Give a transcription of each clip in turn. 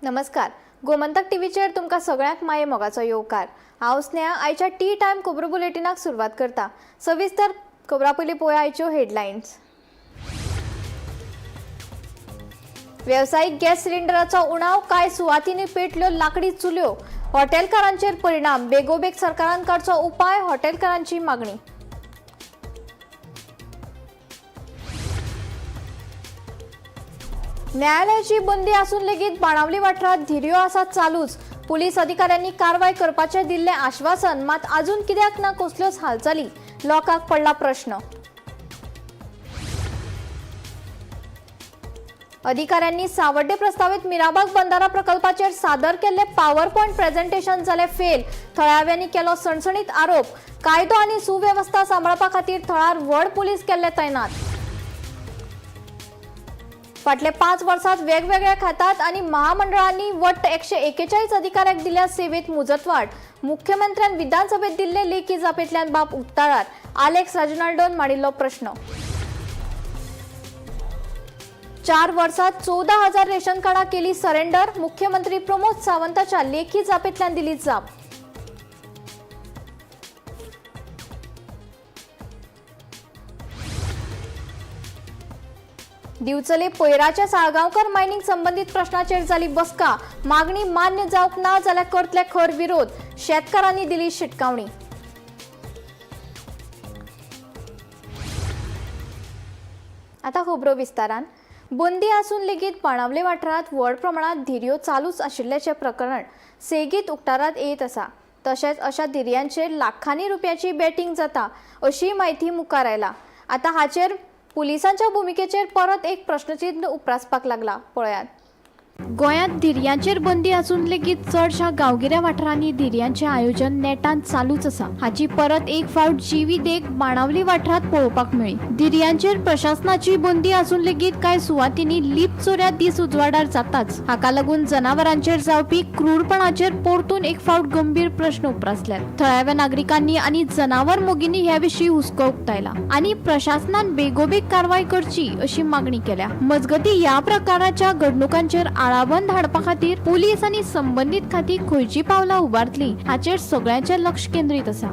नमस्कार, गोमंतक टीव्हीचेर तुमकां सगळ्यांक माये मोगाचो येवकार. हांव स्नेहा, आयच्या टी टायम खबरो बुलेटिनाक सुरवात करता. सविस्तर खबरां पयलीं पळोवया आयच्यो हेडलायन्स. वेवसायीक गॅस सिलिंडराचो उणाव, कांय सुवातींनी पेटल्यो लाकडी चुल्यो. हॉटेलकारांचेर परिणाम, बेगोबेग सरकारान काडचो उपाय, हॉटेलकारांची मागणी. न्यायालयाची बंदी आसून लेगीत बाणावली वाठारात धिरयो आसात चालूच. पुलीस अधिकाऱ्यांनी कारवाय करपाचें दिल्लें आश्वासन, मात अजून कित्याक ना कसल्योच हालचाली, लोकांक पडला प्रश्न. अधिकाऱ्यांनी सावड्डे प्रस्तावीत मिराबाग बंधारा प्रकल्पाचेर सादर केल्ले पॉवर पॉयंट प्रेझेंटेशन जालें फेल. थळाव्यांनी केलो सणसणीत आरोप. कायदो आनी सुवेवस्था सांबाळपा खातीर थळार व्हड पुलीस केल्ले तैनात. फाटल्या 5 वर्सात वेगवेगळ्या खात्यात आनी महामंडळांनी वट्ट 141 अधिकाऱ्यांक दिल्या सेवेत मुजतवाढ. मुख्यमंत्र्यान विधानसभेत दिल्ले लेखी जापेंतल्यान बाब उक्ताडार. आलेक्स रेजिनाल्डोन मांडिल्लो प्रश्न. 4 वर्सात 14,000 रेशन कार्डां केली सरेंडर. मुख्यमंत्री प्रमोद सावंताच्या लेखी जापेंतल्यान दिली जाप. दिवचले पयराच्या साळगांवकर मायनिंग संबंदीत प्रश्नाचेर जाली बसका. मागणी मान्य जावंक ना जाल्यार करतले खर विरोध, शेतकारांनी दिली शिटकावणी. आता खबरो विस्तारान. बंदी आसून लेगीत बाणावले वाठारांत व्हड प्रमाणात धिरयो चालूच आशिल्ल्याचें प्रकरण सेगीत उक्ताडार येत आसा. तशेंच अशा धिरयांचेर लाखांनी रुपयाची बॅटिंग जाता अशी म्हायती मुखार आयला. आतां हाचेर पुलिसांच्या भुमिकेचेर परत एक प्रश्नचिन्न उप्रासपाक लागला. पळयात. गोंयांत धिरयांचेर बंदी आसून लेगीत चडशा गांवगिऱ्या वाठारांनी धिरयांचें आयोजन नेटान चालूच आसा. हाची परत एक फावट जिवी देख बाणावली वाठारांत पळोवपाक मेळ्ळी. धिरयांचेर प्रशासनाची बंदी आसून लेगीत कांय सुवातींनी लीप चोऱ्या दीस उजवाडार जाताच. हाका लागून जनावरांचेर जावपी क्रूरपणाचेर परतून एक फावट गंभीर प्रश्न उप्रासल्यात. थळाव्या नागरिकांनी आनी जनावर मोगींनी ह्या विशीं हुस्को उक्तायला आनी प्रशासनान बेगोबेग कारवाय करची अशी मागणी केल्या. मजगती, ह्या प्रकाराच्या घडणुकांचेर आळाबंद हाडपा खातीर पुलीस आनी संबंदीत खातीं खंयची पावलां उबारतली हाचेर सगळ्यांचें लक्ष केंद्रीत आसा.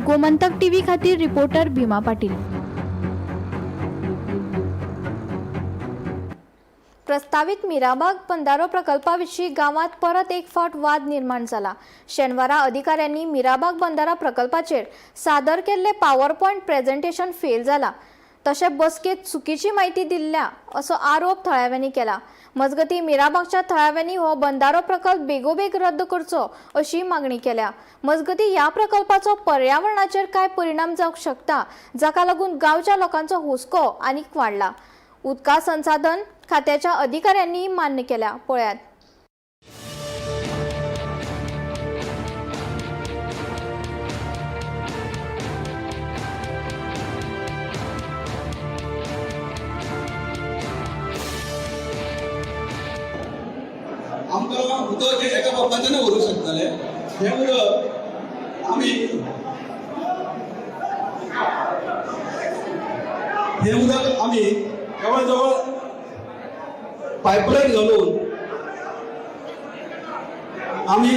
गोमंतक टीव्ही खातीर रिपोर्टर भीमा पाटील. प्रस्तावीत मिराबाग बंधारो प्रकल्पा विशीं गांवांत परत एक फावट वाद निर्माण जाला. शेनवारा अधिकाऱ्यांनी मिराबाग बंधारा प्रकल्पाचेर सादर केल्ले पॉवर पॉयंट प्रेझेंटेशन फेल जाला, तशें बसकेत चुकीची म्हायती दिल्ल्या असो आरोप थळाव्यांनी केला. मजगती, मिराबागच्या थळाव्यांनी हो बंधारो प्रकल्प बेगोबेग रद्द करचो अशी मागणी केल्या. मजगती, ह्या प्रकल्पाचो पर्यावरणाचेर काय परिणाम जावंक शकता, जाका लागून गांवच्या लोकांचो हुस्को आनीक वाडला. उदका संसाधन खात्याच्या अधिकाऱ्यांनी मान्य केल्या. पळयात. आमकां उदक हें एका पंपाच्यान व्हरूंक शकतले. हें उदक आमी, हें उदक आमी जवळ जवळ पायपलायन घालून आमी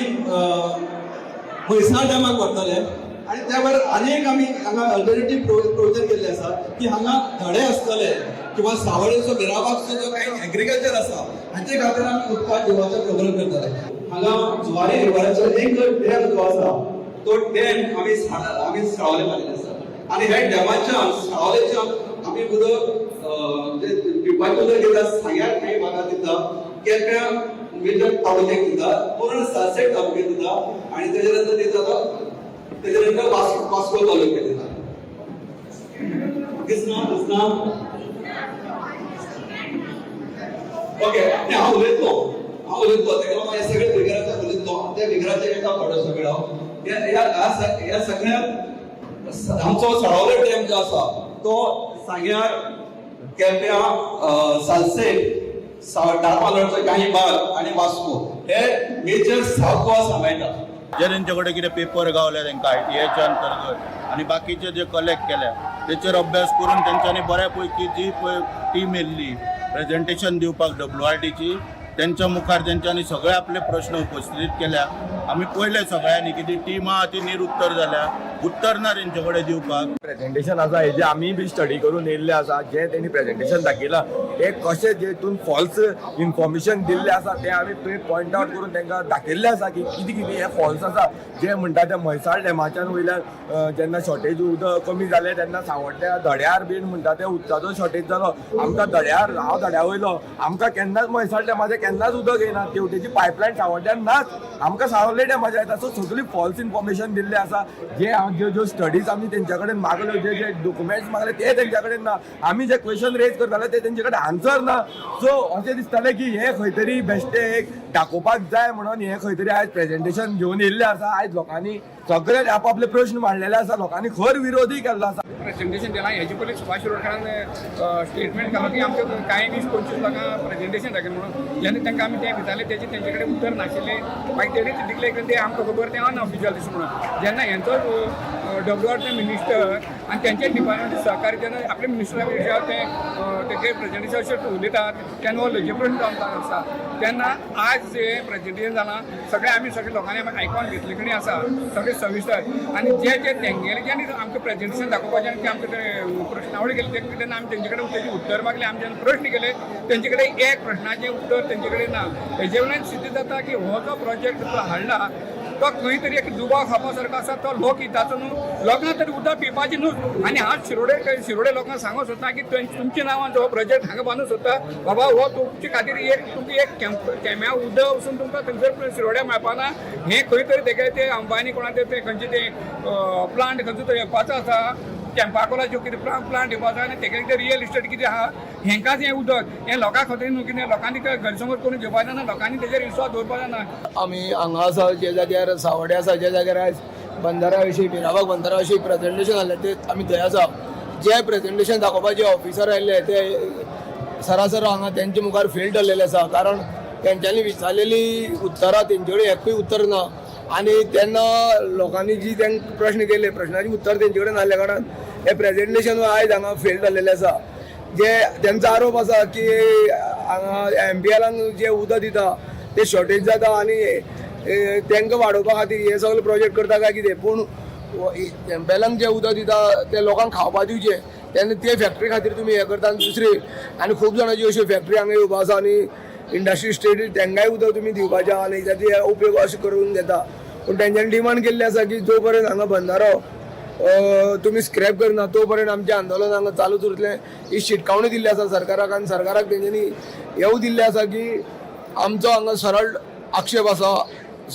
म्हैसाळ डॅमाक व्हरतले आनी त्या भायर आनी एक आमी हांगा अल्टरनेटीव प्रोविजन केल्लें आसा की हांगा धडे आसतले किंवा सावळेचो, मिराबागचो जो काही एग्रीकल्चर आसा, हाचे खातीर आमी उदकाक दिवपाचो प्रोग्राम करतले. हांगा जुवारी रिवराचो एक जो डॅम जो आसा, तो डॅम आमी सावळे बांदिल्ले आसा आनी ह्या डॅमाच्यान, सावळेच्यान आमी उदक जे पिवपाचें उदक दिता, सांग्यार काही भागात दिता, केप्यां मेजर तालुक्याक दिता, पूर्ण सालसेट तालुक्यात दिता आणि त्याच्या नंतर दिता तो त्याच्या नंतर वास्को, वास्को तालुक्यात दिता. दिसना, दिसना? ओके, हांव उलयतलो, हांव उलयतलो. तेका लागून हे सगळे बिगराचे उलयतलो. त्या बिगराचे येता थोडो सगळो. ह्या ह्या ह्या सगळ्यात आमचो साळोले डॅम जो आसा, तो सांग्यार, केप्यां, सालसेट, धारबांदोडचो काही भाग आणि वास्को हे मेजर सावथ गोवा सांबाळटा. जे तेंचे कडेन कितें पेपर गावले तेंकां आयटीआयच्या अंतर्गत आनी बाकीचे जे कलेक्ट केल्या, तेचेर अभ्यास करून तेंच्यांनी बऱ्या पैकी जी पळय टीम येयल्ली प्रेझेंटेशन दिवपाक डब्ल्यू आर टीची. तेंच्या मुखार तेंच्यांनी सगळे आपले प्रश्न उपस्थित केल्या. आमी पळयले सगळ्यांनी की ती टीम आहा ती निरुत्तर जाल्या, उत्तर ना तेंचे कडेन दिवपाक. प्रेझेंटेशन आसा हेजे आमी बी स्टडी करून येयल्ले आसा. जे तेणी प्रेझेंटेशन दाखयलां ते कशें जेतून फॉल्स इन्फॉर्मेशन दिल्लें आसा तें आमी थंय पॉयंट आवट करून तांकां दाखयल्लें आसा की कितें कितें हें फॉल्स आसा. जे म्हणटा ते म्हैसाळ डॅमाच्यान वयल्यान जेन्ना शॉर्टेज उदक कमी जालें तेन्ना सांवड्ड्या धड्यार बीन म्हणटा ते उदकाचो शॉर्टेज जालो. आमकां धड्यार, हांव धड्या वयलो, आमकां केन्नाच म्हैसाळ डॅमाचें केन्नाच उदक येयना. तेवटेची पायपलायन सांवड्ड्यान नाच, आमकां सावले डॅमाचें येता. सो सगळी फॉल्स इन्फॉर्मेशन दिल्लें आसा. जे हांव ज्यो ज्यो स्टडीज आमी तेंच्या कडेन मागल्यो, जे जे डॉक्युमेंट्स मागले ते तेंच्या कडेन ना. आमी जे क्वेश्चन रेज करताले ते तेंचे कडेन आन्सर ना. सो अशें दिसतालें की हे खंय तरी बेश्टें एक दाखोवपाक जाय म्हणून हे खंय तरी आयज प्रेझेंटेशन घेवन येयल्लें आसा. आयज लोकांनी सगळे आपआपले प्रश्न मांडलेले आसा, लोकांनी खर विरोधूय केल्लो आसा. प्रेझेंटेशन दिलां. हेजे पयलीं सुभाष शिरोडकारान स्टेटमेंट घालो की आमच्या कांय 20-25 लोकांक प्रेझेंटेशन दाखयलें म्हणून. जेन्ना तांकां आमी तें विचारलें तेजें तेंचे कडेन उत्तर नाशिल्लें. मागीर तेणी डिक्लेर केलें तें आमकां खबर तें अनऑफिशियल तशें म्हणून. जेन्ना हेंचो डब्ल्यू आरचे मिनिस्टर आनी तेंचे डिपार्टमेंट सहकारी जेन्ना आपले मिनिस्टरा विशयार ते तेजे प्रेझेंटेशन अशें उलयतात तेन्ना हो लजे प्रश्न जावन आसा. तेन्ना आज जे प्रेझेंटेशन जालां सगळें आमी सगळे लोकांनी आमी आयकोन घेतले कडेन आसा सगळें सविस्तर. आनी जे जे तेंगेले ज्यांनी आमकां प्रेझेंटेशन दाखोवपाचें आनी ते आमकां ते प्रश्नावळी केली तेन्ना आमी तेंचे कडेन तेजें उत्तर मागलें. आमी जेन्ना प्रश्न केले तेंचे कडेन एक प्रश्नाचें उत्तर तेंचे कडेन ना. हेजे वयल्यान सिद्ध जाता की हो जो प्रोजेक्ट जो हाडला तो खंय तरी एक दुबाव खावपा सारको आसा. तो लोकहिताचो न्हू, लोकांक तरी उदक पिवपाचें न्हूच. आनी हांव शिरोडे शिरोडे लोकांक सांगूंक सोदता की तुमच्या नांवान जो हो प्रोजेक्ट हांगा बांदूंक सोदता बाबा, हो तुमचे खातीर एक तुमकां एक थेंब्या उदक वचून तुमकां थंयसर शिरोड्या मेळपा ना. हें खंय तरी तेगे ते अंबानी कोणाचे ते खंयचे ते प्लांट खंयचो तो येवपाचो आसा, कॅम्पाकोलाच्यो कितें प्लांट येवपाचो आनी तेगे कितें रियल इस्टेट कितें आहा, हेंकांच हें उदक हें लोकां खातीर न्हू कितें लोकांनी गैरसमज करून घेवपाचें ना, लोकांनी तेजेर विस्वास दवरपाचो ना. आमी हांगा आसा जे जाग्यार सावड्डे आसा, ज्या जाग्यार आयज बंदरा विशीं, मिराबाग बंदरा विशीं प्रेजेंटेशन जाल्लें ते आमी थंय आसा. जे प्रेजेंटेशन दाखोवपाचे ऑफिसर आयिल्ले ते सरासर हांगा तेंचे मुखार फेल ठरलेले आसा. कारण तेंच्यांनी विचारलेली उत्तरां तेंचे कडेन एकूय उत्तर ना आनी तेन्ना लोकांनी जी तांकां प्रश्न केले प्रश्नाचे उत्तर तेंचे कडेन नासल्या कारणान हे प्रेजेंटेशन आयज हांगा फेल जाल्लेलें आसा. जे तेंचो आरोप आसा की हांगा एम पी एलान जे उदक दिता ते शॉर्टेज जाता आनी तांकां वाडोवपा खातीर हे सगळे प्रोजेक्ट करता काय कितें. पूण एम पी एलान जें उदक दिता तें लोकांक खावपा दिवचें तेन्ना ते फॅक्टरी खातीर तुमी हें करता. आनी दुसरी आनी खूब जाणांची अश्यो फॅक्टरी हांगा येवपा आसा आनी इंडस्ट्री स्टेट तांकांय उदक तुमी दिवपाचें आनी ताचे उपयोग अशें करून घेता. पूण तेंच्यांनी डिमांड केल्ली आसा की जो पर्यंत हांगा बंदारो तुमी स्क्रॅप करना तो पर्यंत आमचें आंदोलन हांगा चालूच उरतलें ही शिटकावणी दिल्ली आसा सरकाराक. आनी सरकाराक तेंच्यांनी हेंवूय दिल्लें आसा की आमचो हांगा सरळ आक्षेप आसा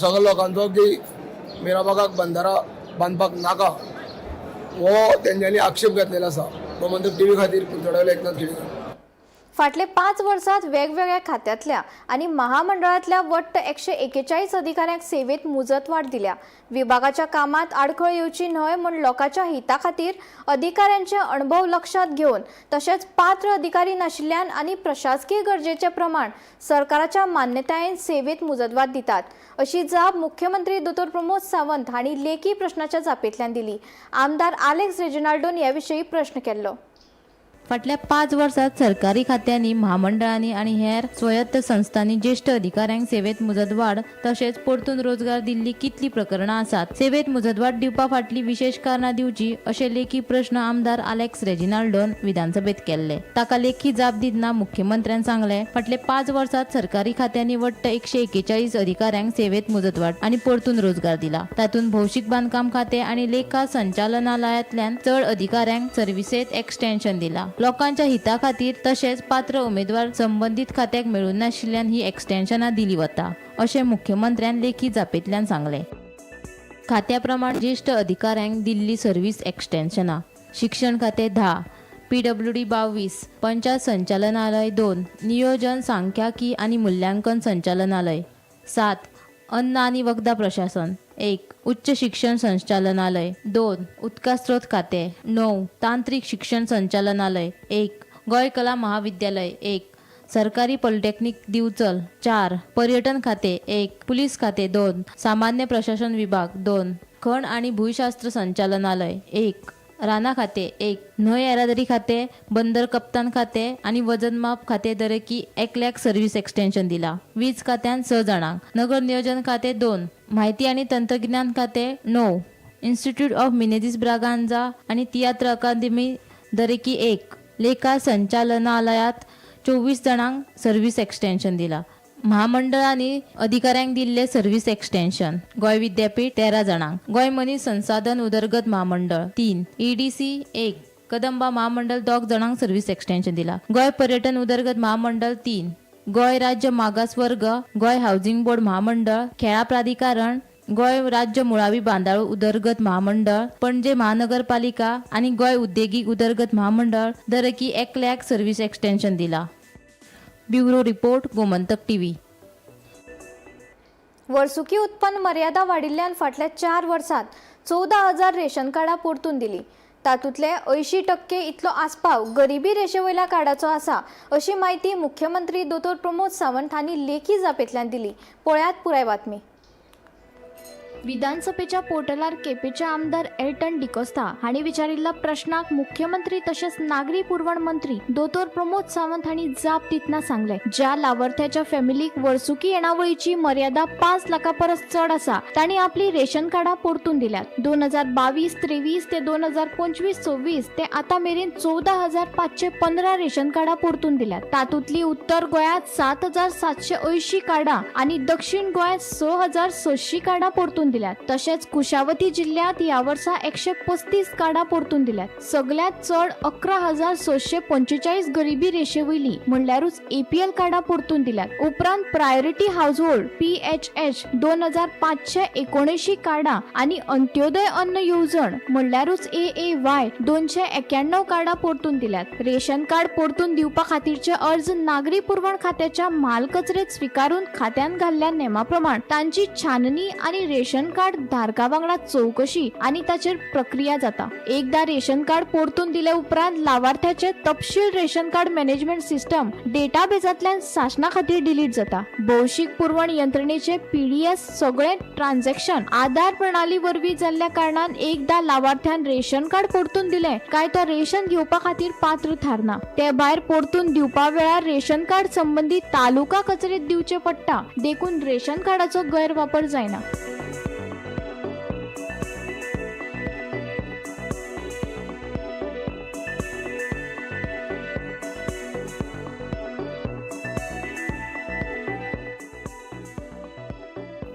सगळ्या लोकांचो की मिराबागाक बंदारा बांदपाक नाका, हो तेंच्यांनी आक्षेप घेतलेलो आसा. गोमंतक टीव्ही खातीर कुंकळ्ळे एकनाथ खेडेकर. फाटले 5 वर्सात वेगवेगळ्या खात्यांतल्या आनी महामंडळांतल्या वट्ट 141 अधिकाऱ्यांक सेवेत मुजतवाड दिल्या. विभागाच्या कामात आडखळ येवची न्हय म्हूण लोकांच्या हिता खातीर अधिकाऱ्यांचे अणभव लक्षात घेवन तशेंच पात्र अधिकारी नाशिल्ल्यान आनी प्रशासकीय गरजेचे प्रमाण सरकाराच्या मान्यतायेन सेवेत मुजतवाड दितात अशी जाप मुख्यमंत्री दोतोर प्रमोद सावंत हांणी लेखी प्रश्नाच्या जापेंतल्यान दिली. आमदार आलेक्स रेजिनाल्डोन हे विशीं प्रश्न केल्लो. फाटल्या 5 वर्सात सरकारी खात्यांनी, म्हामंडळांनी आनी हेर स्वायत्त संस्थांनी ज्येश्ठ अधिकाऱ्यांक सेवेत मुजतवाड तशेंच परतून रोजगार दिल्ली कितली प्रकरणां आसात, सेवेत मुजतवाड दिवपा फाटली विशेश कारणां दिवची अशे लेखी प्रश्न आमदार आलेक्स रेजिनाल्डोन विधानसभेत केल्ले. ताका लेखी जाप दितना मुख्यमंत्र्यान सांगले, फाटले 5 वर्सात सरकारी खात्यांनी वट्ट 141 अधिकाऱ्यांक सेवेत मुजतवाड आनी परतून रोजगार दिला. तातूंत भौशीक बांदकाम खाते आनी लेखा संचालनालयांतल्यान चड अधिकाऱ्यांक सर्विसेत एक्सटेन्शन दिला. लोकांच्या हिता खातीर तशेंच पात्र उमेदवार संबंदीत खात्याक मेळूंक नाशिल्ल्यान ही एक्सटेन्शनां दिली वता अशें मुख्यमंत्र्यान लेखी जापेंतल्यान सांगलें. खात्या प्रमाण ज्येश्ठ अधिकाऱ्यांक दिल्ली सर्वीस एक्सटेन्शनां: शिक्षण खातें 10, पीडब्ल्यूडी 22, पंचायत संचालनालय 2, नियोजन सांख्यिकी आनी मूल्यांकन संचालनालय 7, अन्न आनी वखदां प्रशासन 1, उच्च शिक्षण संचालनालय 2, उदका स्रोत खातें 9, तांत्रिक शिक्षण संचालनालय 1, गोंय कला महाविद्यालय 1, सरकारी पॉलिटेक्निक दिवचल 4, पर्यटन खाते 1, पुलीस खाते 2, सामान्य प्रशासन विभाग 2, खण आणि भूशास्त्र संचालनालय 1, राना खाते एक, न्हंय येरादारी खाते, बंदर कप्तान खाते आनी वजनमाप खाते दरेकी एकल्याक सर्वीस एक्सटेन्शन दिला. वीज खात्यान 6 जाणांक, नगर नियोजन खाते 2, म्हायती आनी तंत्रगिन्यान खाते 9, इन्स्टिट्यूट ऑफ मिनेझीस ब्रागांझा आनी तियात्र अकादमी दरेकी 1, लेखा संचालनालयात 24 जाणांक सर्वीस एक्सटेन्शन दिला. महामंडळांनी अधिकाऱ्यांक दिल्ले सर्वीस एक्सटेन्शन: गोंय विद्यापीठ 13 जाणांक, गोंय मनीस संसाधन उदरगत महामंडळ 3, ईडीसी 1, कदंबा महामंडळ 2 जाणांक सर्वीस एक्सटेन्शन दिला. गोंय पर्यटन उदरगत महामंडळ 3, गोंय राज्य मागास वर्ग, गोंय हाऊसिंग बोर्ड महामंडळ, खेळां प्राधिकरण, गोंय राज्य मुळावी बांदावळ उदरगत महामंडळ, पणजे महानगरपालिका आनी गोंय उद्देगीक उदरगत महामंडळ दरेकी एकल्याक सर्वीस एक्सटेन्शन दिला. Bureau report, Gomantak TV. वर्सुकी उत्पन्न मर्यादा वाडिल्ल्यान फाटल्या 4 वर्सांत 14,000 रेशन कार्डां परतून दिली. तातूंतले 80% इतलो आस्पाव गरिबी रेशे वयल्या कार्डाचो आसा, अशी म्हायती मुख्यमंत्री दोतोर प्रमोद सावंत हांणी लेखी जापेंतल्यान दिली. पळयात पुराय बातमी. विधानसभेच्या पोर्टलार केपेंचे आमदार एल्टन डिकोस्ता हांणी विचारिल्ल्या प्रश्नाक मुख्यमंत्री तशेंच नागरी पुरवण मंत्री दोतोर प्रमोद सावंत हांणी जाप दितना सांगलें, ज्या लावार्थ्याच्या फॅमिलीक वर्सुकी येणावळीची मर्यादा 5 लाखां परस चड आसा, तांणी आपली रेशन कार्डां परतून दिल्यात. 2022-23 ते 2025-26 ते आतां मेरेन 14,515 रेशन कार्डां परतून दिल्यात. तातूंतली उत्तर गोंयांत 7780 कार्डां आनी दक्षिण गोंयांत 6600 कार्डां परतून दिल्यात. तशेंच कुशावती जिल्ह्यांत ह्या वर्सा 135 कार्डां परतून दिल्यात. सगल्यांत चड 11,645 गरिबी रेशे वयली म्हणल्यारूच एपीएल कार्डां परतून दिल्यात. उपरांत प्रायोरिटी हाऊसहोल्ड पीएचएच 2579 कार्डां आनी अंत्योदय अन्न येवजण म्हणल्यारूच एएवाय 291 कार्डां परतून दिल्यात. रेशन कार्ड परतून दिवपा खातीरचे अर्ज नागरी पुरवण खात्याच्या म्हाल कचरेत स्विकारून खात्यान घाल्ल्या नेमा प्रमाण तांची छाननी आनी रेशन कार्ड धारका वांगडा चवकशी आनी ताचेर प्रक्रिया जाता. एकदा रेशन कार्ड परतून दिले उपरांत लावार्थ्याचे तपशील रेशन कार्ड मॅनेजमेंट सिस्टम डेटाबेजांतल्यान सासणा खातीर डिलीट जाता. भौशीक पुरवण यंत्रणेचे पीडीएस सगळे ट्रान्झॅक्शन आधार प्रणाली वरवीं जाल्ल्या कारणान एकदा लावार्थ्यान रेशन कार्ड परतून दिले काय तो रेशन घेवपा खातीर पात्र थारना. ते भायर परतून दिवपा वेळार रेशन कार्ड संबंदी तालुका कचेरीत दिवचे पडटा, देखून रेशन कार्डाचो गैरवापर जायना.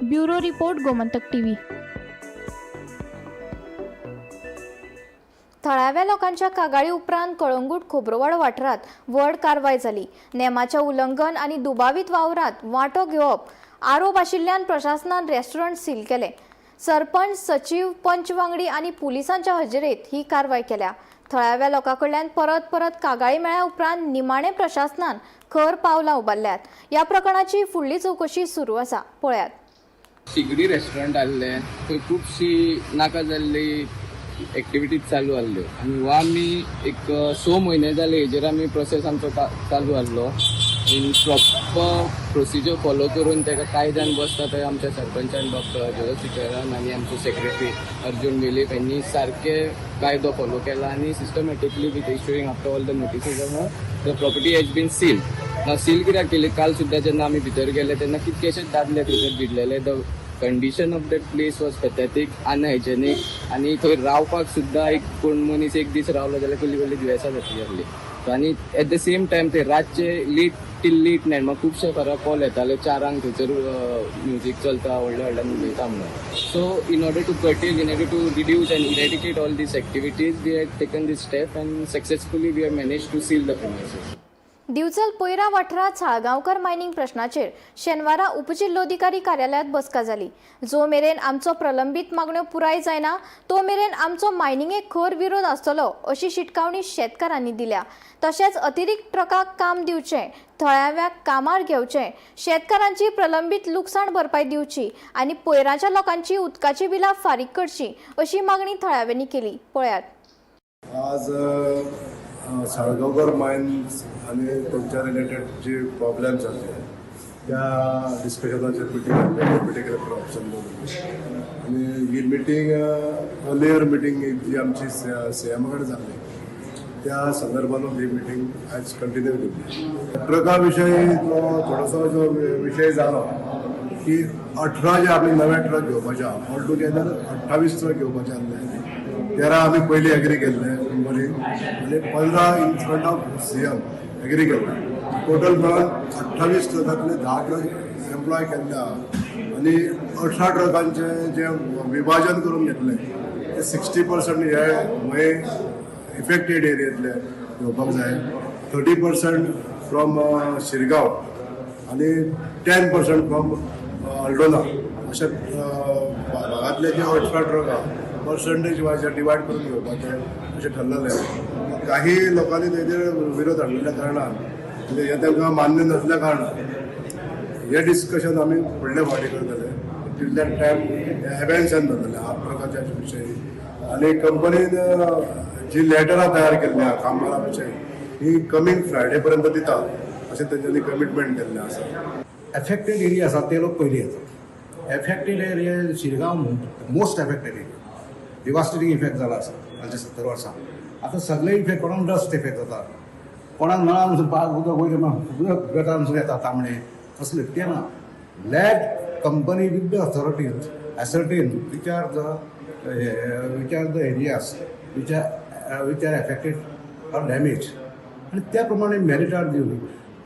Bureau report, Gomantak TV. थळाव्या लोकांच्या कागाळी उपरांत कळंगूट खोब्रोवाडो वाठारांत व्हड कारवाय जाली. नेमाच्या उल्लंघन आनी दुबावीत वावरांत वांटो घेवप आरोप आशिल्ल्यान प्रशासनान रेस्टॉरंट सील केले. सरपंच, सचीव, पंच वांगडी आनी पुलिसांच्या हजेरेत ही कारवाय केल्या. थळाव्या लोकां कडल्यान परत परत कागाळी मेळ्ळ्या उपरांत निमाणे प्रशासनान खर पावलां उबारल्यात. ह्या प्रकरणाची फुडली चवकशी सुरू आसा. पळयात. शिगडी रेस्टॉरंट आहलें, थंय खुबशी नाका जाल्ली एक्टिविटीज चालू आहल्यो आनी हो आमी एक 6 म्हयने जाले हेजेर आमी प्रोसेस आमचो चालू आहलो. इन प्रॉपर प्रोसिजर फॉलो करून तेका कांय जाण बसता थंय आमच्या सरपंचान डॉक्टर जोजफ सिकेरान आनी आमचो सेक्रेटरी अर्जून वेलीप हांणी सारके कायदो फॉलो केला आनी systematically with issuing after all the notices the property has been sealed. Now seal कित्याक केली? काल सुद्दां जेन्ना आमी भितर गेले तेन्ना कितकेशेच दादले थंयसर भिडलेले. The condition of that place was pathetic, unhygienic आनी थंय रावपाक सुद्दां एक कोण मनीस एक दीस रावलो जाल्यार कसली कसली दुयेंसां जातली आहली. आनी एट the same time थंय रातचे लेट टील लेट नायट म्हाका खुबशे फारा कॉल येताले, 4ांक थंयसर म्युजीक चलता, व्हडल्या व्हडल्यान उलयता म्हणून. So in order to curtail, in order to reduce and eradicate all these activities, we had taken this step and successfully we have managed to seal the premises. Divchal Poyra वाठारांत Salgaonkar mining प्रश्नाचेर शेनवारा उपजिल्लोधिकारी कार्यालयांत बसका जाली. जो मेरेन आमचो प्रलंबीत मागण्यो पुराय जायना, तो मेरेन आमचो मायनिंगेक खर विरोध आसतलो, अशी शिटकावणी शेतकारांनी दिल्या. तशेंच अतिरिक्त ट्रकाक काम दिवचें, थळाव्याक कामार घेवचें, शेतकारांची प्रलंबीत लुकसाण भरपाय दिवची आनी पयराच्या लोकांची उदकाची बिलां फारीक करची, अशी मागणी थळाव्यांनी केली. पळयात. आज साळगांवकर मायन्स आनी तांच्या रिलेटेड जे प्रॉब्लेम्स आसले त्या डिस्कशनाचेर मिटींग जाल्लें डेप्युटी कलेक्टर ऑफिसान दवरली आनी ही मिटींग अर्लियर मिटींग जी आमची सी एमा कडेन जाल्ली त्या संदर्भानूच ही मिटींग आयज कंटिन्यू केली. ट्रका विशयी जो थोडोसो जो विशय जालो की 18 जे आमी नवे ट्रक घेवपाचे आहा, ऑल टुगेदर 28 ट्रक घेवपाचे आसले, 13 आमी पयलीं एग्री केल्ले कंपनी आनी 15 in front of CM agree केल्ले. टोटल मेळून 28 ट्रकांतले 10 ट्रक एम्प्लॉय केल्ले आहा आनी 18 ट्रकांचे जे विभाजन करून घेतले ते 60% हे मये इफेक्टेड एरियेंतले घेवपाक जाय, 30% फ्रॉम शिरगांव आनी 10% फ्रॉम अल्डोना. अशा भागांतले जे 18 ट्रक आहा पर्संटेज वायज डिवायड करून घेवपाचें अशें ठरलेलें. काही लोकांनी तेजेर विरोध हाडलेल्या कारणान, म्हणजे हें तांकां मान्य नासल्या कारणान, हें डिस्कशन आमी फुडले फावटी करतले. टील that time एबेन्सन जातलें हा ट्रकाच्या विशयी आनी कंपनीन जी लेटरां तयार केल्ली आहा कामगारां विशयी ही कमींग फ्रायडे पर्यंत दिता अशें तेंच्यांनी कमिटमेंट केल्लें आसा. एफेक्टेड एरिया आसा ते लोक पयलीं येतात. Affected area Shirgaon most affected area, devastating effect जाला आसा फाटल्या 70 वर्सां. आतां सगळे इफेक्ट, कोणाक डस्ट इफेक्ट जाता, कोणाक नळान उदक वयता, उदक गटारान येता तांबडे, तसलें तें ना. Let company with the authorities ascertain which are the areas which are affected or damage आनी त्या प्रमाणे मेरिटार दिवन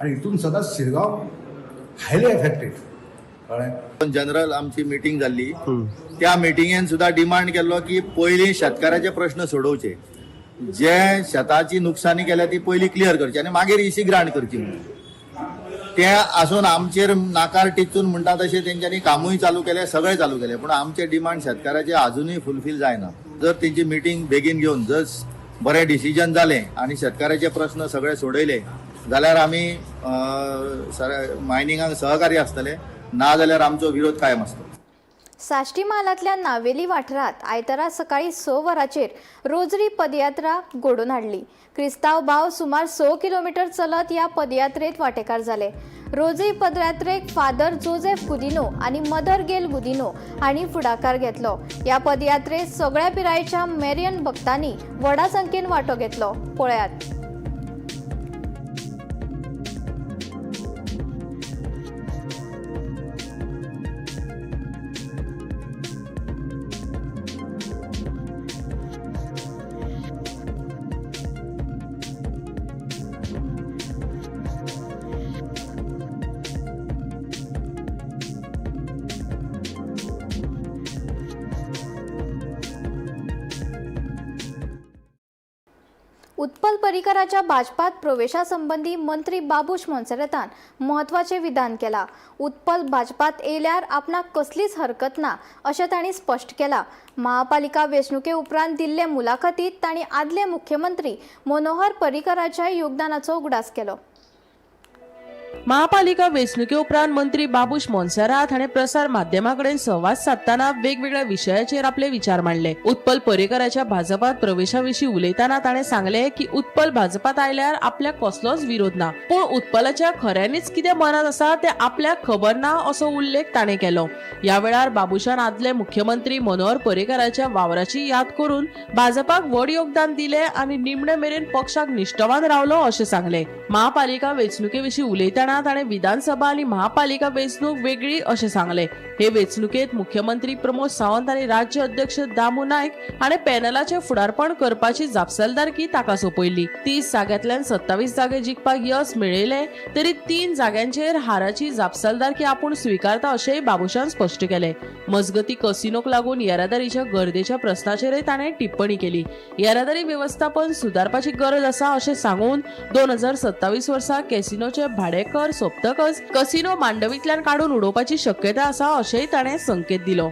आनी हितून सदांच शिरगांव हायली एफेक्टेड, कळ्ळें? जनरल आमची मिटींग जाल्ली, त्या मिटिंगेन सुद्धा डिमांड केल्लो की पयलीं शेतकाराचे प्रश्न सोडोवचे, जे शेताची नुकसानी केल्या ती पयलीं क्लियर करची आनी मागीर इसी ग्रांट करची म्हणून. ते आसून आमचेर नाकार टिचून म्हणटा तशें तेंच्यांनी कामूय चालू केलें, सगळें चालू केलें, पूण आमचे डिमांड शेतकाराचे अजुनूय फुलफील जायना. जर तेंची मिटींग बेगीन घेवन जर बरें डिसिजन जालें आनी शेतकाराचे प्रस्न सगळे सोडयले जाल्यार आमी मायनिंगाक सहकार्य आसतले, ना जाल्यार आमचो विरोध कायम आसतलो. साश्टी म्हालांतल्या नावेली वाठारांत आयतारा सकाळीं 6 वरांचेर रोजरी पदयात्रा घडोवन हाडली. क्रिस्तांव भाव सुमार 6 किलोमिटर चलत ह्या पदयात्रेत वांटेकार जाले. रोजरी पदयात्रेक फादर जोजेफ गुदिनो आनी मदर गेल गुदिनो हांणी फुडाकार घेतलो. ह्या पदयात्रेत सगळ्या पिरायेच्या मेरियन भक्तांनी व्हडा संख्येन वांटो घेतलो. पळयात. उत्पल पर्रीकराच्या भाजपात प्रवेशा संबंदी मंत्री बाबूश मोन्सेरातान म्हत्वाचें विधान केलां. उत्पल भाजपात येयल्यार आपणाक कसलीच हरकत ना अशें तांणी स्पश्ट केलां. महापालिका वेंचणुके उपरांत दिल्ले मुलाखतीत तांणी आदले मुख्यमंत्री मनोहर पर्रीकराच्या योगदानाचो उगडास केलो. महापालिका वेंचणुके उपरांत मंत्री बाबूश मोन्सेरात हाणें प्रसार माध्यमां कडेन संवाद सादतना वेगवेगळ्या विशयाचेर आपले विचार मांडले. उत्पल पर्रीकराच्या भाजपात प्रवेशा विशीं उलयतना ताणें सांगलें की उत्पल भाजपात आयल्यार आपल्याक कसलोच विरोध ना, पूण उत्पलाच्या खऱ्यांनीच कितें मनात आसा तें आपल्याक खबर ना असो उल्लेख ताणें केलो. ह्या वेळार बाबूशान आदले मुख्यमंत्री मनोहर पर्रीकराच्या वावराची याद करून भाजपाक व्हड योगदान दिलें आनी निमणे मेरेन पक्षाक निश्ठवान रावलो अशें सांगलें. महापालिका वेंचणुके विशीं उलयतना ताणें विधानसभा आनी महापालिका वेंचणूक वेगळी अशें सांगलें. हे वेंचणुकेत मुख्यमंत्री प्रमोद सावंत आनी राज्य अध्यक्ष दामू नायक हाणें पॅनलाचें फुडारपण करपाची जापसालदारकी ताका सोंपयल्ली. 30 जाग्यांतल्यान 27 जागे जिखपाक यश मेळयलें तरी 3 जाग्यांचेर हाराची जापसालदारकी आपूण स्विकारता अशेंय बाबूशान स्पश्ट केलें. मजगती कसिनोक लागून येरादारीच्या गर्देच्या प्रस्नाचेरय ताणें टिप्पणी केली. येरादारी वेवस्थापन सुदारपाची गरज आसा अशें सांगून 2027 वर्सा कॅसिनोचे भाडेकर सोंपतकच कसिनो मांडवींतल्यान काडून उडोवपाची शक्यता आसा अशेंय ताणें संकेत दिलो.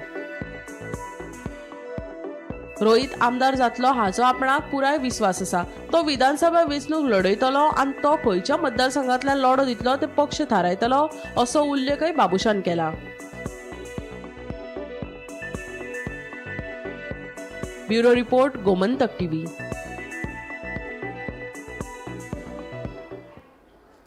रोहित आमदार जातलो हाचो आपणाक पुराय विस्वास आसा. तो विधानसभा वेंचणूक लढयतलो आनी तो खंयच्या मतदारसंघांतल्यान लढो दितलो ते पक्ष थारायतलो असो उल्लेखय बाबूशान केला. Bureau report, Gomantak TV.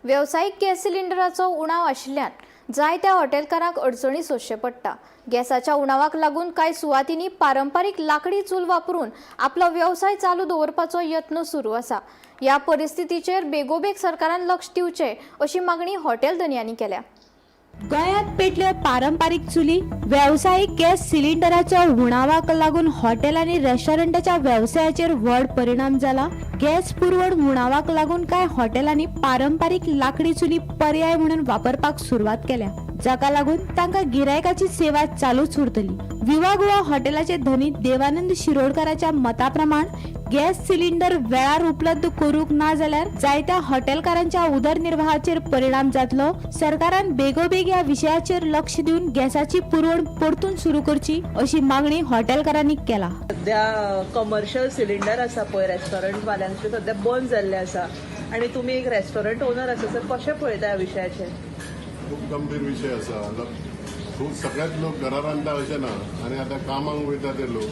वेवसायीक गॅस सिलिंडराचो उणाव आशिल्ल्यान जायत्या हॉटेलकारांक अडचणी सोंसचे पडटा. गॅसाच्या उणावाक लागून कांय सुवातींनी पारंपारीक लाकडी चूल वापरून आपलो वेवसाय चालू दवरपाचो यत्न सुरू आसा. ह्या परिस्थितीचेर बेगोबेग सरकारान लक्ष दिवचें अशी मागणी हॉटेल धनयांनी केल्या. गोंयांत पेटल्यो पारंपारीक चुली. वेवसायीक गॅस सिलिंडराच्या उणावाक लागून हॉटेल आनी रेस्टॉरंटाच्या वेवसायाचेर व्हड परिणाम जाला. गॅस पुरवण उणावाक लागून कांय हॉटेलांनी पारंपारीक लाकडी चुली पर्याय म्हणून वापरपाक सुरवात केल्या, जाका लागून तांकां गिरायकाची सेवा चालूच उरतली. विवा गोवा हॉटेलाचे धनी देवानंद शिरोडकाराच्या मता प्रमाण गॅस सिलिंडर वेळार उपलब्ध करूंक ना जाल्यार जायत्या हॉटेलकारांच्या उदरनिर्वाहाचेर परिणाम जातलो. सरकारान बेगोबेग ह्या विशयाचेर लक्ष दिवन गॅसाची पुरवण परतून सुरू करची अशी मागणी हॉटेलकारांनी केला. सध्या कमर्शियल सिलिंडर आसा पळय रेस्टॉरंट वाल्यांचे, सध्या बंद जाल्ले आसा आनी तुमी एक रेस्टॉरंट ओनर आसा सर, कशें पळयता ह्या विशयाचेर? खूब गंभीर विशय आसा. खूब सगळेच लोक घरा रांदता अशें ना आनी आतां कामाक वयता ते लोक,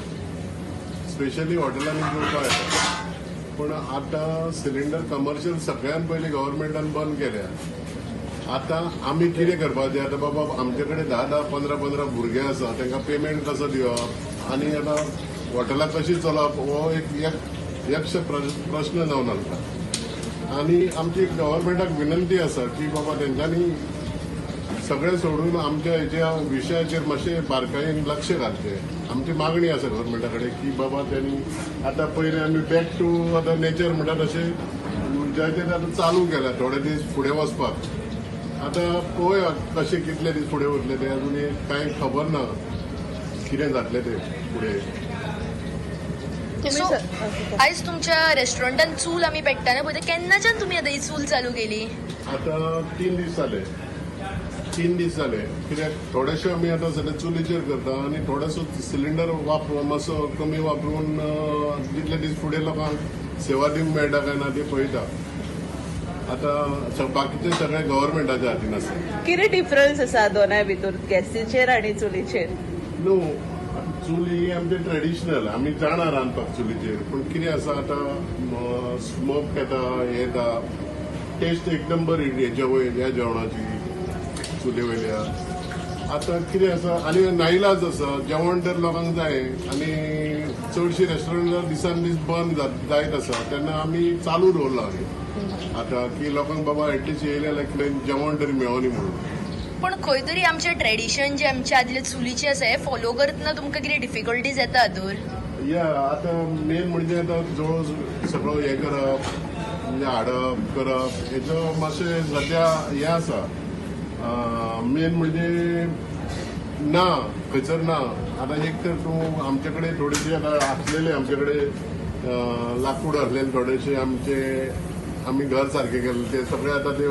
स्पेशली हॉटेलांनी जेवपाक येता. पूण आतां सिलिंडर कमर्शियल सगळ्यान पयलीं गव्हर्मेंटान बंद केल्या. आतां आमी कितें करपाचें? आतां बाबा आमचे कडेन 10 10 15 15 भुरगे आसा, तांकां पेमेंट कसो दिवप आनी आतां हॉटेलां कशी चलोवप हो एक यक्ष प्रश्न जावन आसा. आनी आमची गव्हर्मेंटाक विनंती आसा की बाबा तेंच्यांनी सगळें सोडून आमच्या हेच्या विशयाचेर मातशें बारकायेन लक्ष घालचें. आमची मागणी आसा गव्हर्मेंटा कडेन की बाबा त्यांनी आतां पयलीं आमी बॅक टू आतां नेचर म्हणटा तशें जायते ते आतां चालू केल्या थोडे दीस फुडें वचपाक. आतां पळोवया कशें कितले दीस फुडें वतले ते, अजून कांय खबर ना कितें जातलें तें फुडें. सो आयज तुमच्या रेस्टॉरंटान चूल आमी पेट्टाना पळयता, केन्नाच्यान तुमी आतां ही चूल चालू केली? आतां 3 दीस जाले, 3 दीस जाले. कित्याक थोडेशे आमी आतां सद्या चुलीचेर करता आनी थोडेसो सिलिंडर वापरून मातसो कमी वापरून जितले दीस फुडें लोकांक सेवा दिवंक मेळटा काय ना ते पळयता. आतां बाकीचे सगळे गव्हर्मेंटाच्या हातीन आसा. कितें डिफरन्स आसा दोनाय भितर, गॅसीचेर आनी चुलीचेर? न्हू, चूल ही आमचे ट्रेडिशनल, आमी जाणा रांदपाक चुलीचेर. पूण कितें आसा आतां स्मोक येता, हें येता, टेस्ट एकदम बरी हेच्या वयर ह्या जेवणाची चुली वयल्या. आतां कितें आसा आनी नाईलाज आसा, जेवण तर लोकांक जाय आनी चडशीं रेस्टॉरंटां दिसान दीस बंद जायत आसा, तेन्ना आमी चालू दवरला आतां की लोकांक बाबा एटलिस्ट येयले जाल्यार जेवण तरी मेळोनी म्हणून. पण खंय तरी आमचें ट्रेडिशन जें आमचे आदले चुलीचें आसा हें फॉलो करतना तुमकां कितें डिफिकल्टीज येता हातूर? या आतां मेन म्हणजे आतां जवळ सगळो हें करप म्हणजे हाडप करप हेचो मातशें सद्या हें आसा. मेन म्हणजे ना खंयसर ना. आतां एक तर तूं आमचे कडेन थोडेशे आतां आसलेले आमचे कडेन लाकूड आसलेले थोडेशे आमचे, आमी घर सारकें केल्ले ते सगळे आतां ते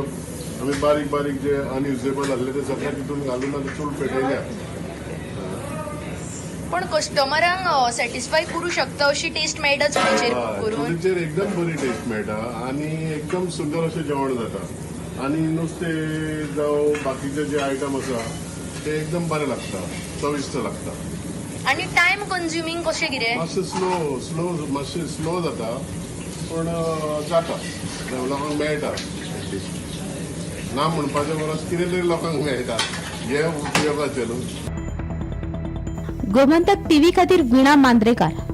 आमी बारीक बारीक जे अनयुजेबल आसले ते सगळे तितून घालून आतां चूल पेटयल्या. पण कस्टमरांक सॅटिस्फाय करूं शकता अशी टेस्ट मेळटा चुलीचेर करून? चुलीचेर एकदम बरी टेस्ट मेळटा आनी एकदम सुंदर अशें जेवण जाता आनी नुस्तें जावं बाकीचे जे आयटम आसा ते एकदम बरें लागता, चविश्ट लागता. आनी टायम कन्ज्युमींग कशें कितें? मातशें स्लो स्लो मातशें स्लो जाता पूण जाता, लोकांक मेळटा एटलिस्ट. ना म्हणपाचे परस कितें तरी लोकांक मेळटा हें उपयोगाचें न्हू. गोमंतक टीव्ही खातीर वीणा मांद्रेकार.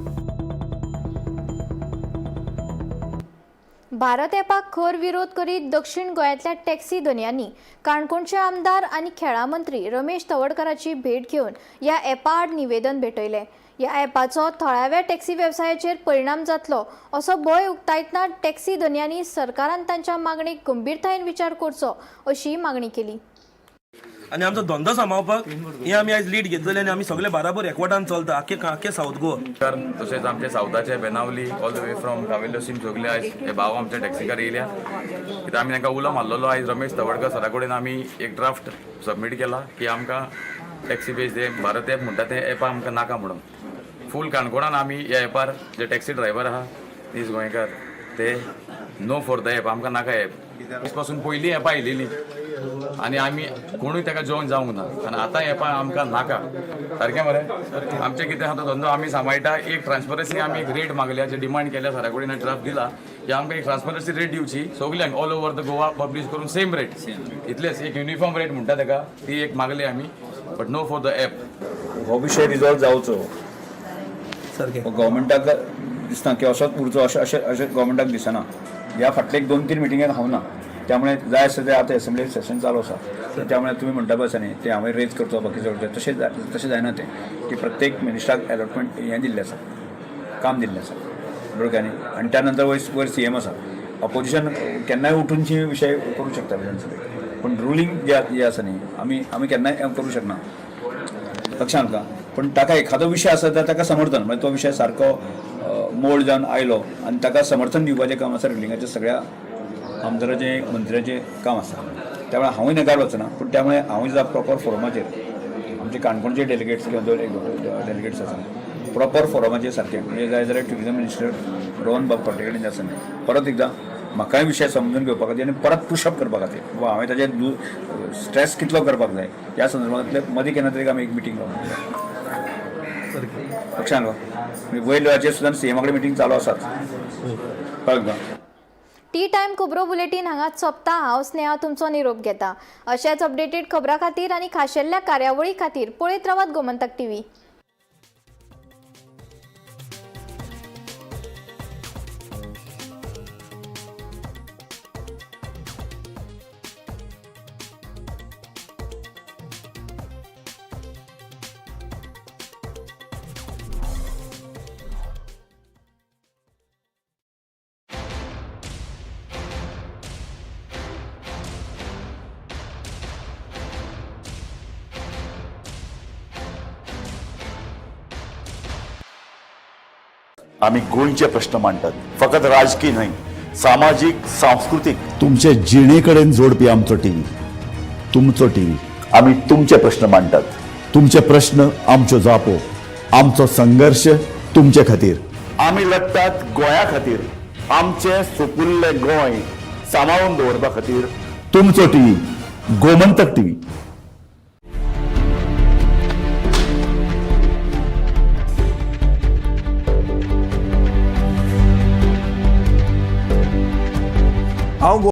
भारत ॲपाक खर विरोध करीत दक्षिण गोंयांतल्या टॅक्सी धनयांनी काणकोणचे आमदार आनी खेळां मंत्री रमेश तवडकाराची भेट घेवन ह्या ॲपा आड निवेदन भेटयलें. ह्या ॲपाचो थळाव्या टॅक्सी वेवसायाचेर परिणाम जातलो असो भंय उक्तायतना टॅक्सी धनयांनी सरकारान तांच्या मागणेक गंभीरतायेन विचार करचो अशी मागणी केली. आनी आमचो धंदो सांबाळपाक हे आमी आयज लीड घेतलेले आनी आमी सगळे बराबर एकवटान चलता आख्खे आख्खे सावथ गोवा. तशेंच आमचे सावथाचे Benaulim all the way from Cavelossim सगळे आयज हे भाव आमचे टॅक्सीकार येयल्या. कित्याक आमी तांकां उलो मारलेलो आयज रमेश तवडकर सरा कडेन आमी एक ड्राफ्ट सबमीट केला की आमकां टॅक्सी बेज जे भारत एप म्हणटा तें एप आमकां नाका म्हणून. फूल काणकोणान आमी ह्या एपार जे टॅक्सी ड्रायवर आहा नीज गोंयकार ते नो फॉर the app, आमकां नाका एप. पासून पयलीं एपां आयलेलीं आनी आमी कोणूय ताका जॉयन जावंक ना आनी आतां हें पळय आमकां नाका सारकें मरे. आमचें कितें आहा तो धंदो आमी सांबाळटा. एक ट्रान्सपरन्सी आमी एक रेट मागल्या, जे डिमांड केल्या सरा कडेन ड्राफ्ट दिला की आमकां एक ट्रान्सपरन्सी रेट दिवची सगल्यांक all over the Goa publish करून सेम रेट, इतलेच एक युनिफॉर्म रेट म्हणटा ताका, ती एक मागली आमी, but no for the app. हो विशय रिजॉल्व जावचो गव्हर्मेंटाक दिसना की असोच उरचो अशें अशें अशें गव्हर्मेंटाक दिसना. ह्या फाटले एक 2-3 मिटिंगेक हांव ना, त्यामुळे जाय आसता ते आतां एसेंब्ली सेशन चालू आसा, त्यामुळे तुमी म्हणटा पळय आसा न्ही तें हांवें रेज करचो बाकी सगळें तशें तशें जायना तें की प्रत्येक मिनिस्टराक एलॉटमेंट हें दिल्लें आसा, काम दिल्लें आसा, बरोबर न्ही. आनी त्या नंतर वयर सीएम आसा, ऑपोजिशन केन्नाय उठूनशी विशय करूं शकता विधानसभेक, पूण रुलींग जे आसा न्ही आमी आमी केन्नाय करूं शकना लक्षांत का. पूण ताका एखादो विशय आसा जाल्यार ताका समर्थन, म्हणजे तो विशय सारको मोड जावन आयलो आनी ताका समर्थन दिवपाचें काम आसा रुलिंगाच्या सगळ्या आमदाराचें मंत्र्याचें काम आसा. त्यामुळे हांवूय नेगार वचना, पूण त्यामुळे हांवूय सुद्दां प्रॉपर फोरमाचेर आमचे काणकोणचे डेलिगेट्स किंवा डेलिगेट्स आसा प्रॉपर फोरमाचेर सारकें म्हणजे जाय जाल्यार ट्युरिजम मिनिस्टर रोहन बाब खंवटे कडेन आसा न्ही परत एकदां म्हाकाय विशय समजून घेवपा खातीर आनी परत पुशअप करपा खातीर वा हांवें ताजेर स्ट्रेस कितलो करपाक जाय ह्या संदर्भांतले मदीं केन्ना तरी आमी एक मिटींग लावूं लक्षांत वयर लेवलाचेर सुद्दां सीएमा कडेन मिटींग चालू आसात. कळ्ळें तुका? टी टायम खबरो बुलेटीन हांगाच सोंपता. हांव स्नेहा तुमचो निरोप घेता. अशेच अपडेटेड खबरां खातीर आनी खाशेल्ल्या कार्यावळी खातीर पळयत रावात गोमंतक टीव्ही. आमी गोंयचे प्रश्न मांडटात, फकत राजकीय न्हय, सामाजीक, सांस्कृतीक, तुमचे जिणे कडेन जोडपी आमचो टीव्ही, तुमचो टीव्ही. आमी तुमचे प्रश्न मांडटात, तुमचे प्रश्न आमच्यो जापो, आमचो संघर्श तुमचे खातीर. आमी लढटात गोंया खातीर, आमचें सुपुल्लें गोंय सांबाळून दवरपा खातीर. तुमचो टीव्ही, गोमंतक टीव्ही.